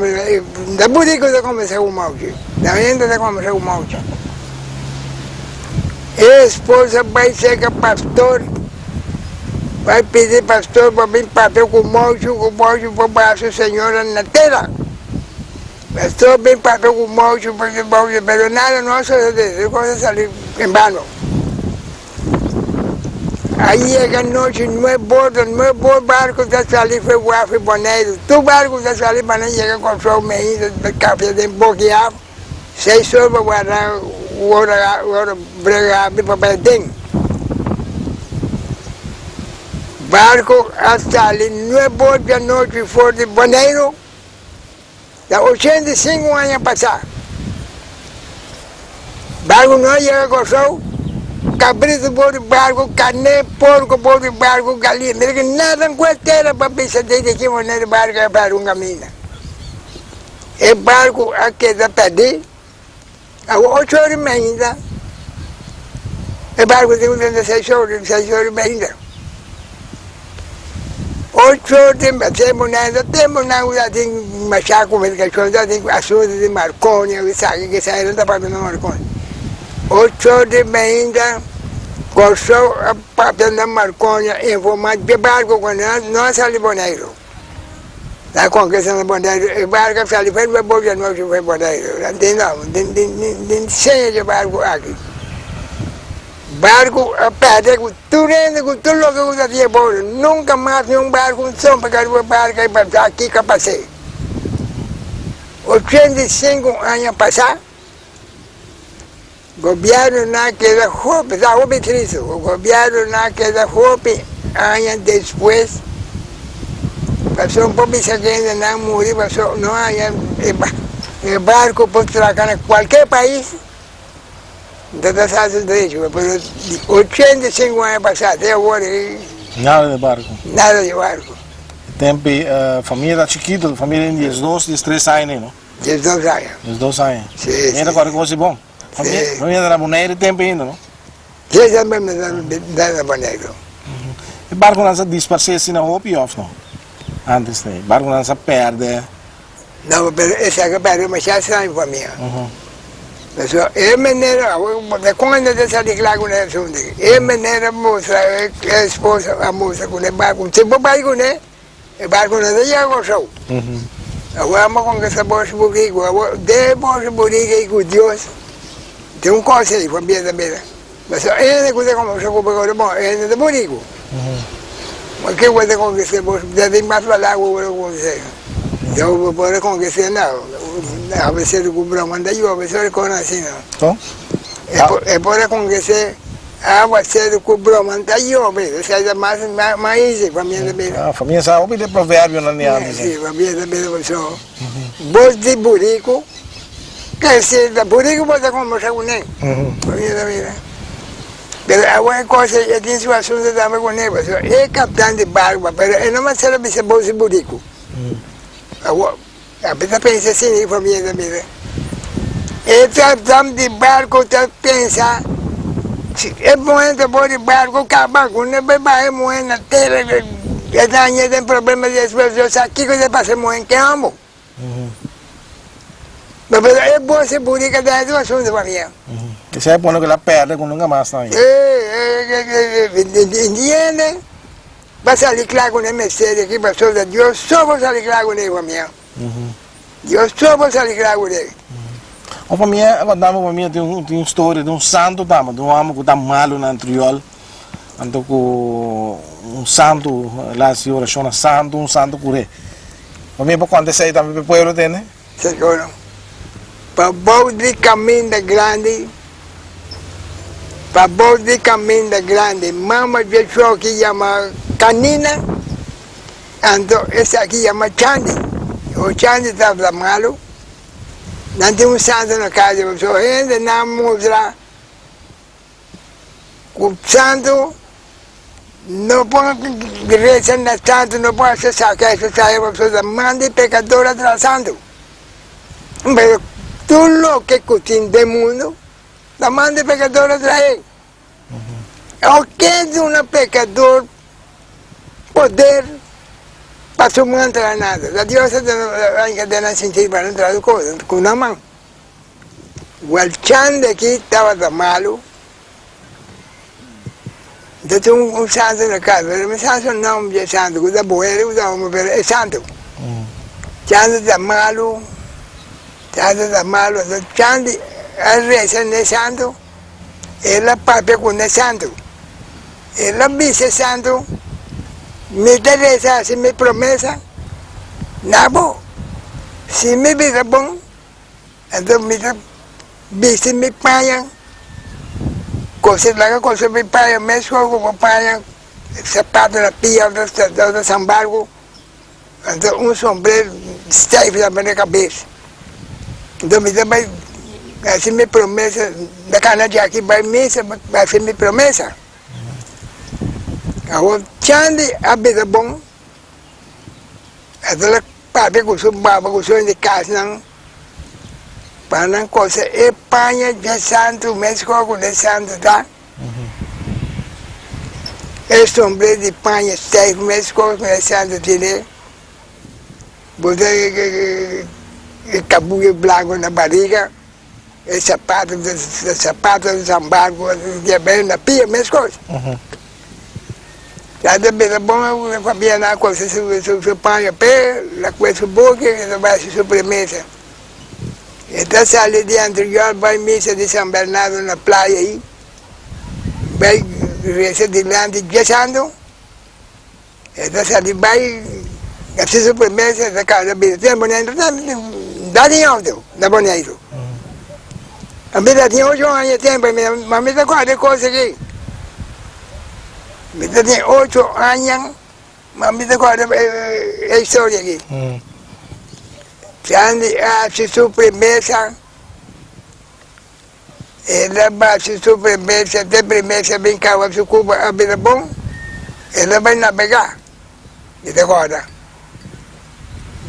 da buriku ta comenzá cu Mauchi, da hende ta comenzá cu Mauchi. E esposa bai cerca pastor, bai pidi pastor pa bin papia cu Mauchi, cu Mauchi por baha su señora na tera. Pastor bin papia cu Maucho, papia cu Maucho, pero nada no a sucede, su cosa a sali en vano. A yega nochi, nueve bordo, nueve bor barco ta sali for waf di Boneiru, tur barco ta sali pa nan yega Kòrsou meinta ta kafia den boki af, seis or pa warda ora ora brega habri pa bai aden. Barco a sali nueve bor di anochi for di Boneiru. Na 85 aña pasá, barku no a yega Kòrsou, kabritu bou di barku, karné, porko bou di barku, galina, mira ki nada ku e tera pa bisa desde ki manera di barku a pèrdè un kaminda. E barku a keda pèrdí, awo ocho ora i meinta. E barco tin 36 ora, 6 ora y media. Ocho or tin tempo nan, ta tempo nan ku tatin masha komunikashon, tatin asuntu di Marconi, esaki ku esei nan ta papia na Marconi. Ocho or di mainta Kòrsou a papia na Marconi a informá dje barko ku nan no a sali Boneiru. Nan a konkista na Boneiru, e barko a sali fen bai bobi anochi fen Boneiru. Nan tin no, seña dje barko aki. Barku a pèrdè ku tur hende ku tur loke ku ta tin e bodo. Nunka mas ni un barku un son pa kariba barka i pa sa kiko a pas'é. 85 aña pasá gobièrnunan a keda hopi, ta hopi tristu ku gobièrnunan a keda hopi aña despues pasobra un por bisa ku hendenan muri pasobra no haña e barku por traka na kualke pais. Nta ta sa su derecho, pero di 85 aña pasá te awor e. Nada di barco. Nada di barco. E tempo ei famia ta chikito, famia tin diesdos, diestres aña no? 12 aña. 12 aña. Si, si. Famia ta kore kosi bon. Si. Famia ta na Boneiru e tempo ainda no? Si, tambe ta na Boneiru. E barconan sa disparsé asina hopi of no? Antes nei, barconan sa pèrdè. No, pero esaki a pèrdè masha extraño pa mi. Pasobra e manera, awor kon e no ta sali kla ku nan asuntu aki? E manera a mustra, e esposa a mustra ku e barku, si bo bai kuné, e barku no ta yega Kòrsou. Awor amo kon kesta bos buriku, awor den e bos buriku ei ku Dios, tin un kos ei, pabia ta bira. Pasobra hende ku ta kombersá ku bo ta bon, hende ta buriku. Ma ke bo ta konkist'é bo ta tin mas palabra ku bo ta konkist'é. Yo bo por a konkist'é no. Abeser ku broma ta yu abeser kon asina. E por a konkist'é awaseru ku broma ta yobe. Esei ta mas mas easy pa mi ta bira. Famia sa hopi de proverbionan di antes. Si, famia ta bira pasobra bos di buriku. Kese ta buriku bo ta kombersá kuné. Mira, mira. Pero awor e kos ei e tin su asuntu tambe kuné, pasobra e kaptan di barku, pero e no mester a bisa bo si buriku. Awor, ape ta pensa asina e famia ta mira. E kaptan di barku ta pensa, si e muhé ta for di barku kaba kuné, bai baha e muhé na tera, e ta haña den problema despues, Dios sa kiko ta pasa e muhé, ke amo. Ma pero e bo se burica ta e asunto pa mi. Esei a pone ku el a perde ku nunka mas ta. Entiende? Pa sali kla ku ne mester aki pasobra Dios so por sali kla ku ne famia. Dios so por sali kla ku ne. Un famia, a konta mi un famia tin un tin un storia di un santu tambe, di un hòmber ku ta malu na Antriol, anto ku un santu el a hasi orashon na santu, un santu kur'é. Pa mi por konta esei tambe pa e pueblo tende. Señor, pa bou di kaminda grandi, pa bou di kaminda grandi, mama dje choki yama Kanina, anto esaki yama Chandi. O Chandi tabata malu, nan tin un santu na kasa, pasobra hende nan mustra Ku santu no por resa na santu, no por hasi sacrificio pasobra manda e pecador a traha santu. Pero tur loke ku tin den mundu ta manda e pecador a traha. Oke duna pecador poder pa su man traha nada. Ta Dios a duna nan sinti pa nan traha su cosa ku nan man. Welchan de aki tabata malu. Nta tin un santu na kas, pero mi sa su nomber di e santu, ku ta buheri ku ta homber, pero e santu. Chantu ta malu, chantu ta malu, anto Chanti a resa n'e santu, el a papia ku n'e santu. El a bisa e santu, Mi ta resa hasi mi promesa na bo, si mi bira bon, Anto mi ta bisti mi paña, kose laga kose mi paña meskos ku bo paña sapato na pia òf sambarku, anto un sombrero stijf tambe na kabes. Anto mi ta bai hasi mi promesa, na kana di aki bai misa hasi mi promesa. Awor Chandi a bira bon, anto Papia ku su baba ku su hende kasnan pa nan kosa e paña dje santu meskos ku e santu ta. E sombré di paña stijf meskos ku e santu tene, bo ta e kabuya blanku na bariga, e sapato sapato di San Barco ta na pia meskos. Ta ta bira bon e famia nan a kose su paña p'e, la kue su buki e ta bai hasi su primesa. E ta sali di Antriol bai misa di San Bernardo na playa ei. Bai resa dilanti dje santu, e ta sali bai hasi su promesa, e ta kaba bira te Boneiru ta da den auto na Boneiru. A mi ta tin ocho aña tempu, ma mi ta kòrda e kos aki. Mi ta tin ocho aña, ma mi ta kòrda e historia aki. Sandy a hasi su promesa. El a basi su primesa te primesa bin caba su cuba a bira bon, el a bay nabega, mi ta corda.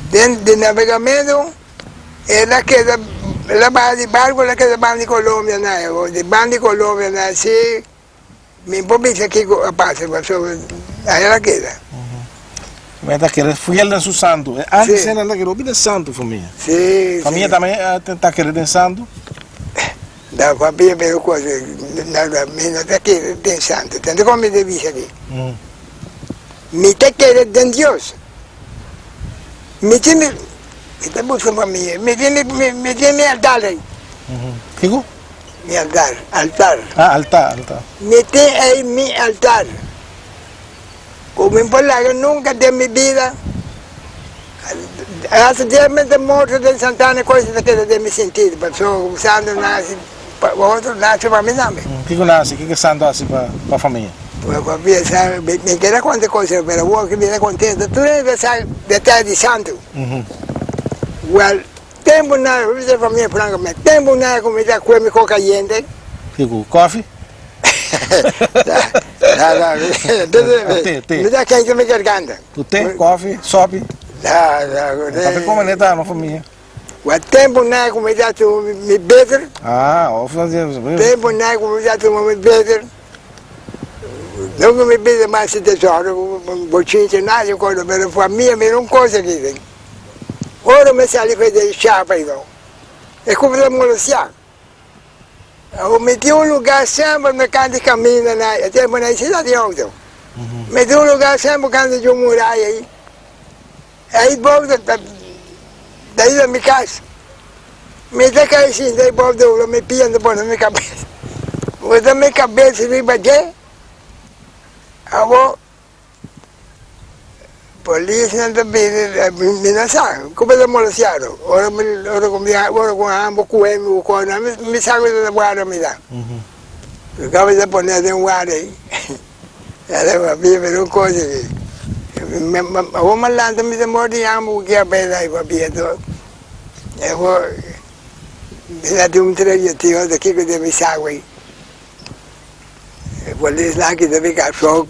Den di nabegamento el a keda, el a baha di barco el a keda banda di Colombia na, di banda di Colombia na si Mi por bisa kiko a pasa pasobra ahí el a keda. Mi ta kere fiel den su santu. E antes el a kere hopi den santu famia. Sí, Famia tambe ta kere den santu? No, famia pero cosa, no, no, mi no ta kere den santu. Tende kon mi ta bisa aki. Mi ta kere den Dios. Mi tin mi, mi ta buska famia. Mi tin mi, mi tin mi altar ei. Kiko? Mi altar, altar. Ah, altar, altar. Mi tin ei mi altar, ku mi por laga nunka den mi bida. Hasta dia mi ta morto den Santana, kosa ta keda den mi sintido, pasobra ku santu nasi pa otro, nasi pa mi tambe. Kiko nasi? Kiko santu hasi pa pa famia? Pa famia sa, mi keda konta kosa, pero awor ku mi ta kontento, tur hende ta sa detaye di santu. Wèl. Tempu na bisa famia francamente, tempu na cuminsa cue mi coca yente. Kico, koffie? No, no, Te, te. Mi ta kenta mi garganta. Tu te, koffie, sopi? No, no. Papi come ne ta no famia. Wa tempu na cuminsa tuma mi beter. Ah, of na Tempu na cuminsa tuma mi beter. Nunca mi bisa mas si tesoro, bochincha, nada, cosa, pero famia mi un cosa ki. Ora mi sali for di shapa i no, e cuminsa molestiá. Awor mi tin un lugar semper mi canta caminda na e tempo na e ciudad di auto. Mi tin un lugar semper canta di un muraya ei. Ei boven ta ta ta mi cas. Mi ta cai sinta ei boven dobla mi pia ta pone mi cabeza. Bota mi cabeza riba dje. Awor Polisnan ta bini, mi no sa como ta molestiado. Ora mi, ora cu mi, ora cu hamber cuhe mi cu cona, mi, mi sa cu ta guarda mi ta. Mi caba ta pone den guarda ahi. Ela papia pero un cosa ki, mi, awor mi a lanta mi ta mor di hamber cu kia bay dai papia to. E awor, mi ta tin un trecho tio ta kico den mi saco ahi. E polisnan kita mi karson.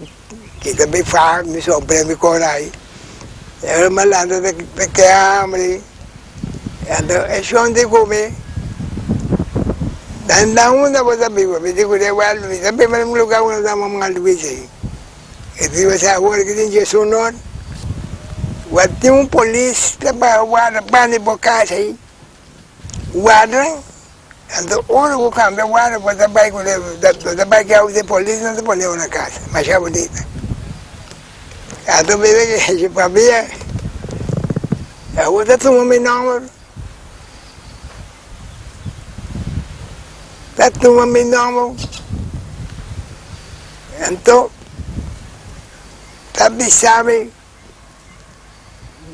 Kita mi faha, mi sombre, mi korai. E ora mi a lanta ta keha hambre. Anto e shon di ku mi, Na unda bo ta biba? Mi di ku ne, Wèl, mi ta biba na un lugá ku nos yama Malwis ei. E di, Bo sa awor ki tin Jesus nor? Wèl, tin un polis ta baha warda banda di bo kas ei. Warda. Anto ora ku kambia guarda bo ta bai ku bo ta bai kau di polis nan ta pone bo na kasa masha bunita anto bira ki pabia awor ta tuma mi nomber ta tuma mi nomber anto ta bisa mi.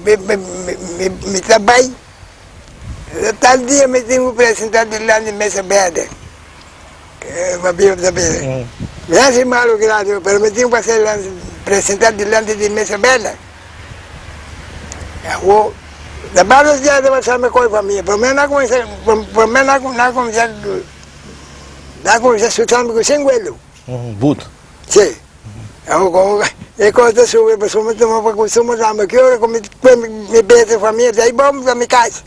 Mi ta bai. Tal dia mi tin ku presentá dilanti mesa berde. Pabia ta bisa, Mi hasi malu grandi, pero mi tin ku pasa presentá dilanti di mesa berde. Awor, na varios dia ta pasa mi koe famia. Promé nan a kuminsá, promé nan a kuminsá, nan a kuminsá suta mi ku singuelu. But. Sí. E kos ta sube pasobra mi tuma pa kustumber tambe ki ora ku mi pue mi bese famia di ai bom ta mi kas.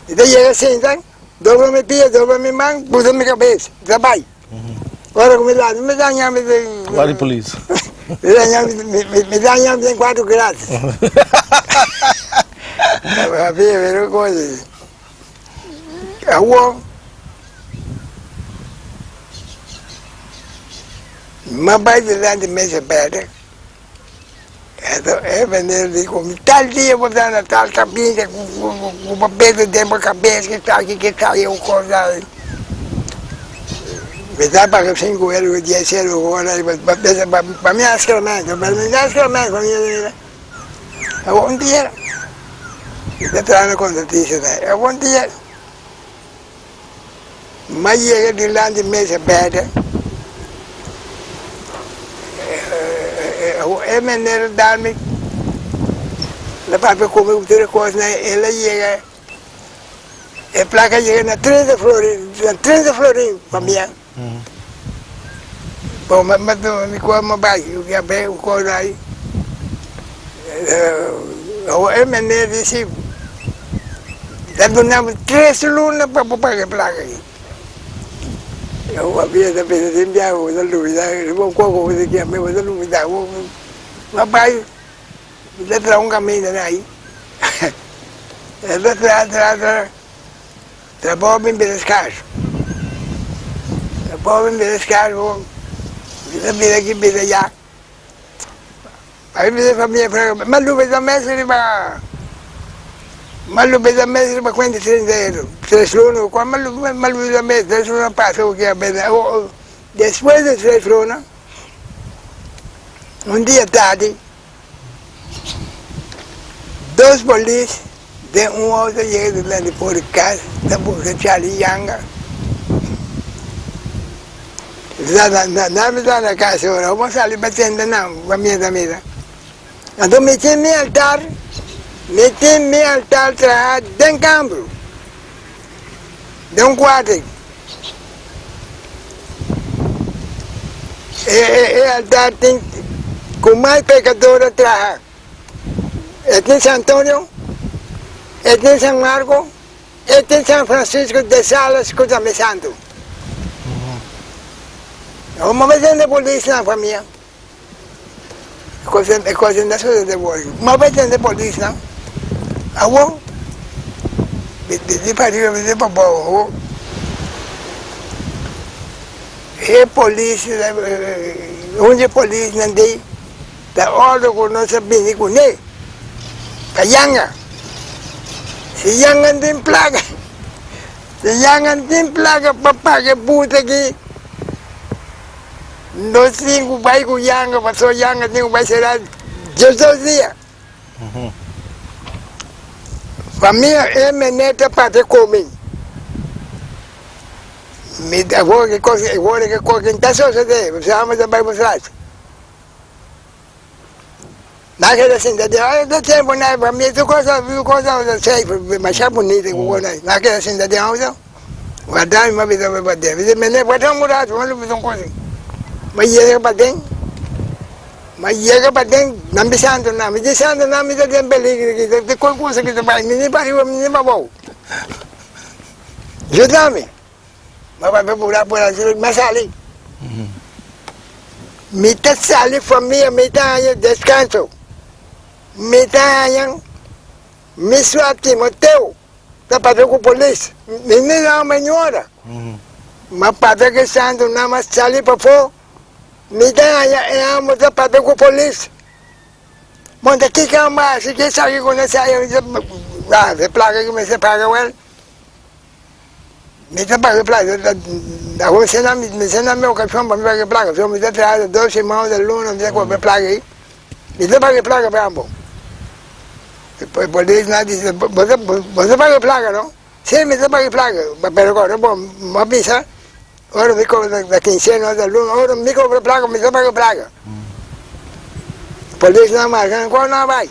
Mi ta yega sinta, dobla mi pia, dobla mi man, pusa mi kabes, ta bai. Ora ku mi lanta mi ta haña mi den. Kua di polis? Mi ta haña mi mi ta haña mi den kuarto gratis. Papia pero kos awor mi a bai dilanti mesa bèrdè anto e meneer di ku mi tal dia bo ta na tal kabinda ku ku bo bebe den bo kabes kisaki kisaki un kos ai. Mi ta paga sinku euro dies euro ora pa mi a skramento pero mi no a skramento pa mi awor un dia mi ta traha na kontratista ta awor un dia mi a yega dilanti mesa bèrdè e meneer a dal mi el a papia ku mi ku tur e kosnan el a yega. E plaka yega na 30 florin, na 30 florin pa mia. Bo ma ma mi kua ma bai, ya be un cosa ahí. Awo e meneer dici, ta dunami tres luna pa bo paga e plaka aki. Awo a bia ta bisa tin biaha bo ta lubida, riba un koko bo ta kia bo ta lubida, ma bai. Mi ta traha un caminda na ahi. E ta traha, traha, traha. Trabou bin bira scarso. Trabou bin bira scarso. Mi ta bira aki, bira allá. Ahi mi ta famia fra, ma lubida mes riba, ma lubida mes riba cuenta 30 euro. Tres luna, cual ma lubida mes, tres luna pasa, despues di tres luna. Un dia tardi, dos polis den un auto yega dilanti for di cas ta busca Charlie Yanga. Nan ta na cas ora, bo sali pa tenta nan pa mira mira. Anto mi tin mi altar, mi tin mi altar traha den cambro, den un cuarto. E altar tin ku mas pekador a traha. E tin San Antonio, e tin San Marko, e tin San Francisco de Sales ku ta mi santu. Bo mester polis nan famia. E kos no sucede bo. Ma bo tende polisnan awor di pariba mi di pabou awor e polis un di e polisnan dey ta ordo ku nos a bini kuné pa yanga si yanga tin plaka si yanga tin plaka pa paga e buta aki. Nos tin ku bai ku yanga, pasobra yanga tin ku bai sera diesdos dia. Famia e meneer ta papia ku mi. Mi ta wor ki kos, e wor ki kos ta sosode, pasobra amo ta bai bo tras. Nan keda sinta den, ay ta tempu nan famia tur kos tur kos tabata safe, masha bunita ku kos nan. Nan keda sinta den auto, warda mi ma bisa bai paden. Mi di meneer wak un rato, mi bisa un kos. Mi yega paden, mi yega paden, nan bisando nan, mi di santo nan mi ta den peligro aki, ta kos kusa ki ta bai, mi ni pariba mi ni pabou. Yuda mi. Ma papia pura pura mi a sali. Mi ta sali famia mi ta haña deskanso. Mi ta haña mi sua Timoteo ta papia ku polis. Mi no yama ñora. Ma papia ki santu nan a sali pafó. Mi ta haña e amo ta papia ku polis. Bon ta kiko a hasi ke esaki ku nan sa e plaka ku mester paga wèl. Mi ta paga e plaka, awor sena mi sena mi okashon pa mi paga e plaka, so mi ta traha dos siman o luna mi ta kobra e plaka ei, mi ta paga e plaka pa ambo. E polis nan di, bo ta bo ta paga e plaka no? Si mi ta paga e plaka, pero kòrda bon, mi a bisa ora mi kobra na kinsena o luna, ora mi kobra e plaka mi ta paga e plaka. Polis nan marka, kua nan a bai?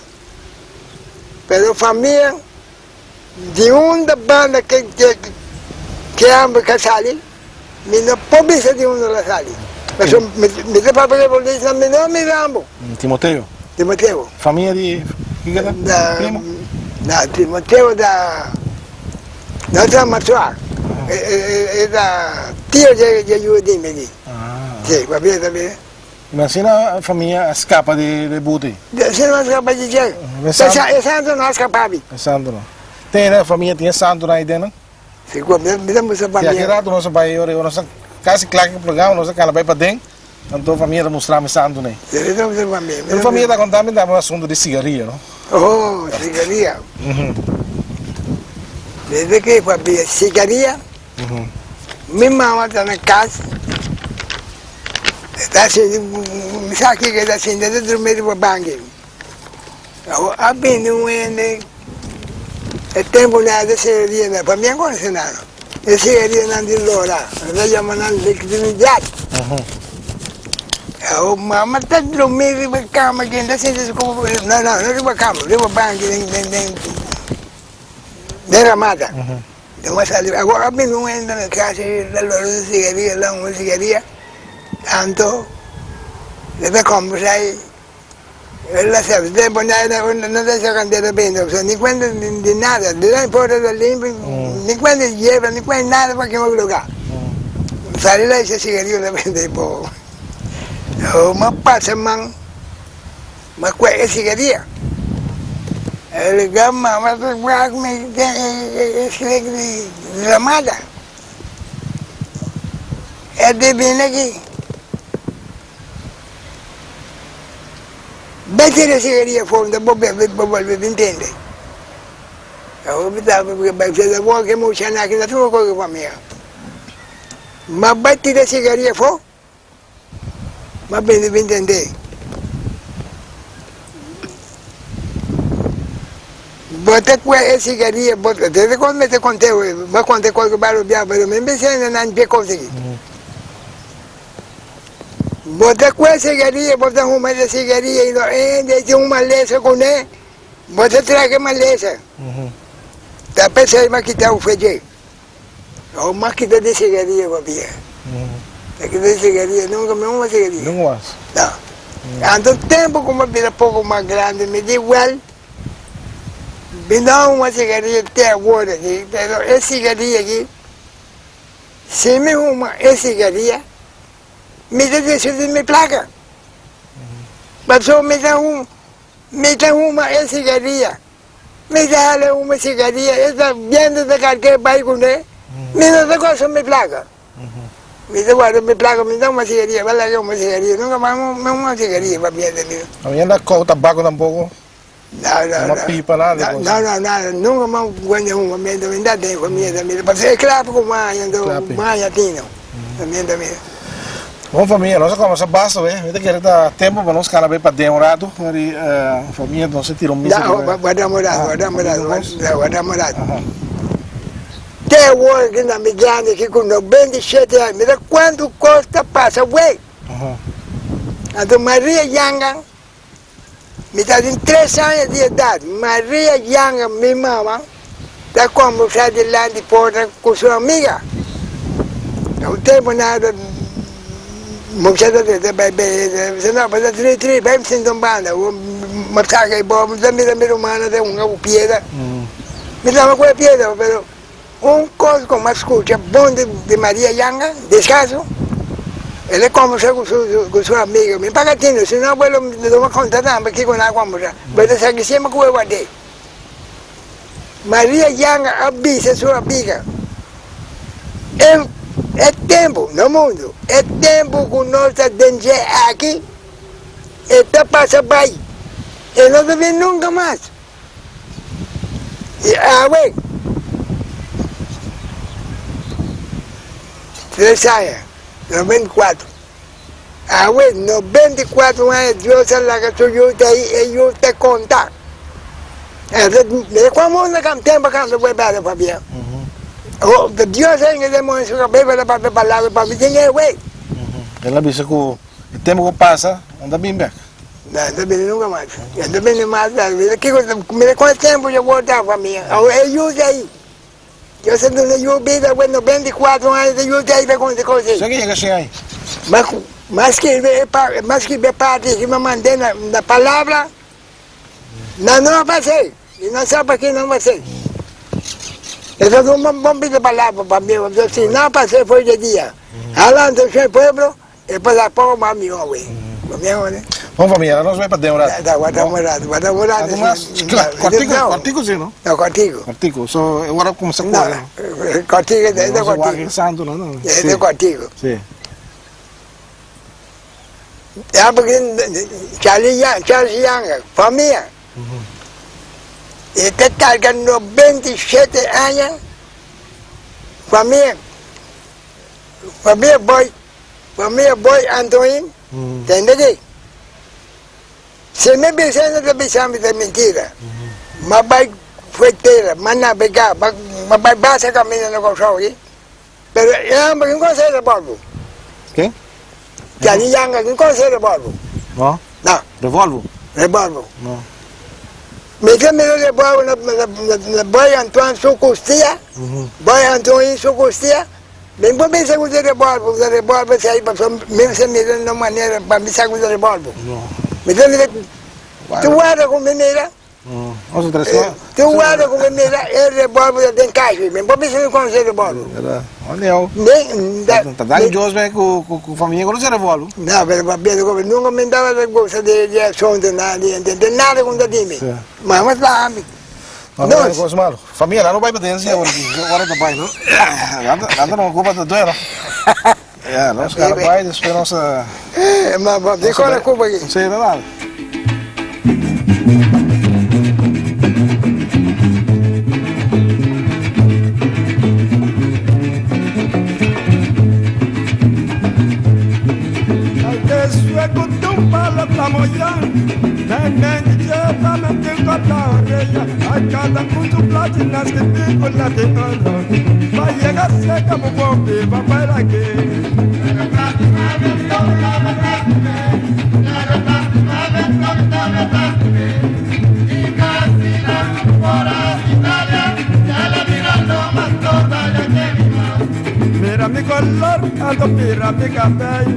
Pero famia. Di unda banda ke ke hamber ka sali, mi no por bisa di unda la sali. Pasobra mi mi ta papia ku e polisnan, mi no mira ambo. Timoteo. Timoteo. Famia di kiko ta? Da, Primo? na, Timoteo da, no ta Matua, e e e ta tio dje dje yu di mi di. Ah. Si, papia ta bira. Ma asina famia a scapa di e bote? Asina no a scapa di dje. E santo no a scapa bi. E santo no. Tene famia tin e santonan ahi den? Si, ku mi ta mustra famia. Si, aki rato nos a bai ora nos a casi kla ku e programa nos a cana bai paden, anto famia ta mustra mi santonan ahi. Si, mi ta mustra famia. Pero famia ta conta mi tambe un asunto di sigaria no? Oh, sigaria. Desde ke papia sigaria. Mi mama ta na cas, e ta sinti, mi sa kico e ta sinti, e ta drumi riba banki. Awor a bini un hende, e temponan e ta sigaria nan, pa mi a conoce nan, e sigaria nan di lora, nan ta yama nan liquidimidad. Awor mama ta drumi riba cama, ken ta sinti su como, no, no, no riba cama, riba banki den, den, den, den ramada. Den un sali awor a bini un hende na casa y ta lora su sigaria la un sigaria anto e ta combersa y el a sa tempo na no ta sa cantidad ta bini so ni cuenta di nada di la importa ta limpi ni cuenta di yerba ni cuenta nada pa kima lugar sali la e sigaria ta bende bo ma pasa man. Ma kua e sigaria? El ga mama ta wak mi den e slik di ramada. E di bini aki. Bai tira e sigaria afó, nta bo bebe bo bolbe bin tende. Awor mi ta bai fia awor ke muchanan aki na tur koke famia. Ma bai tira e sigaria afó. Ma bini bin tende. Bo ta kue e sigaria, bo ta desde cuando mi ta conte, bo conte cualke bario bia, pero mi bisa na nan dje cos aki. Bo ta kue sigaria, bo ta huma e sigaria y no hende tin un malesa cune, bo ta traga e malesa. Ta pesey mi a kita ufe dje. Awor mas kita di sigaria papia. Ta kita di sigaria, nunka mi huma sigaria. Nunka mas? No. Anto tempu ku mi a bira poko mas grandi mi di wèl, mi no huma sigaria te awor aki, pero e sigaria aki, si mi huma e sigaria, mi ta destrui mi plaka. Pasobra mi ta huma, mi ta huma e sigaria. Mi ta hala un sigaria, e ta biendo ta karga e bai kuné, mi no ta gosa mi plaka. Mi ta guarda mi plaka, mi ta huma sigaria, bai laga huma sigaria, nunka mas mi huma sigaria pabia di mi. No yenda kou tabako tampoko? No, no, no. Huma pipa nada di kos? No, no, nada, nunka mas guende huma, mi ta mi ta den famia ta mira, pasobra e klapi ku maña, anto maña tino, mi ta mira. Bon famia, nos a combersa basta we. Mi ta kere ta tempo pa nos cana bay paden un rato. Ori famia nos a tira un misa. Da, guardamos un rato, guardamos un rato, guardamos un rato. Te awor ki na mi grandi aki ku 97 aña, mira cuanto cos ta pasa we. Anto Maria Yanga, mi ta tin tres aña di edad, Maria Yanga, mi mama, ta combersa dilanti porta cu su amiga. Na un tempo nada mucha ta trata bai bai bisa no bo ta tri tri bai sinta un banda bo saca e bo ta mira mi rumana ta hunga cu piedra mi tama cu e piedra pero un cos cu mi a scucha bon di Maria Yanga descaso el a combersa cu su amiga mi paga tino si no abuelo lo a conta tambe kico nan a combersa pero esaki siempre cu e ward'e. Maria Yanga a bisa su amiga, E e tempu, no mundu, e tempu ku nos ta den dje aki, e ta pasa bai, e no ta bin nunka mas. I awe, tres aña, 94. Awe, 94 aña Dios a laga su yu ta ei, e yu ta konta. E kua mundu kam tempu kanta ku e bèrdè pabia. O, Dios a hinka demonio su kabes pa papia palabra pa mi tin e wey. El a bisa ku e tempu ku pasa, no ta bin bèk. No, no ta bini nunka mas. No ta bini mas. Mira kiko, mira kuantu tempu ya wòrdu ta famia. Awe e yu ta ei. Dios a duna yu bida ku 94 aña ta yu ta ta konta kos ei. Sa ke yega shen ai? Ma ma skirbi e pa ma skirbi e parti ki mi mand'é na na palabra, nan no a pas'é, i nan sa paki nan pas'é. E ta un bon bon bida palabra pa mi, si nan a pas'é for di dia. Alanta su e pueblo. E pasa poko mas mihó awe. Bon familia, nos bai pa den un rato. Da, wata un rato, wata un rato. Algo mas? Kòrtiku, kòrtiku si, no? No, kòrtiku. Kòrtiku, so e ora kuminsá kore. No, kòrtiku, e ta kòrtiku. Wak e santu, no? E ta kòrtiku. Si. Ya porque Charlie Yang, Charles Yang, familia. E ta karga 97 aña, familia, familia boy. Famia Boy Antoin, tende aki. Si mi bisa no ta bisa mi ta mentira. M'a bai fo'i tera, m'a nabegá, m'a bai basta kaminda na Kòrsou aki. Pero e hòmber no konosé rebòlvo. Ke? Charlie Yanga no konosé rebòlvo. No? No. Revolvo? Rebòlvo. No. Mi ta mira rebòlvo na Boy Antoin su kustia, Boy Antoin su kustia. Mi por bisa ku ta revolver, ku ta revolver esei pasobra mi mester mira na un manera pa mi sa ku ta revolver. Mi ta mira tur wara ku mi mira, tur wara ku mi mira e revolver ta den kashi. Mi por bisa mi konosé revolver. Ta danki Dios me ku famia konosé revolver. No, pero papia di ku nunka mi tabata gusta di asuntu na di nada ku ta di mi. Mama sa mi. No, no, no, no, no. Famia, nan no bai pa den si awor aki. Ora ta bai, no? Nan ta no ocupa ta duero. Ya, nos cara bai, despues nos a... Eh, ma ma di con la Cuba aki. Sí, verdad. Mira mi color, alto mira mi cabello.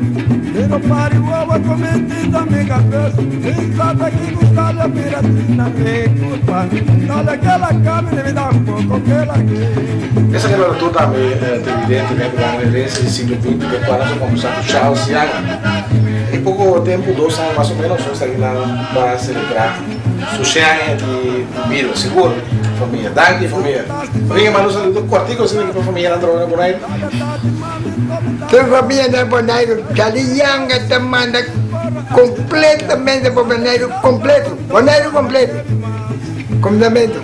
Miro pari huevo con mi tinta mi cabeza. Mi sata que gusta la piratina mi culpa. Dale que la camine mi da un poco que la que. Esaki lo tur tambe televidente den programa Herencia di Siglo Binti den cual nos a conversa cu Charles Yanga. E poco tempo, dos aña mas o menos, nos ta akinan pa celebra su shen aña di bida. Sigur familia. Danki familia. Familia manda un saludo cortico asina aki pa familianan trabaja na Boneiru. Tur familia na Boneiru, Charlie Yanga ta manda completamente pa Boneiru completo, Boneiru completo. Kumindamentu.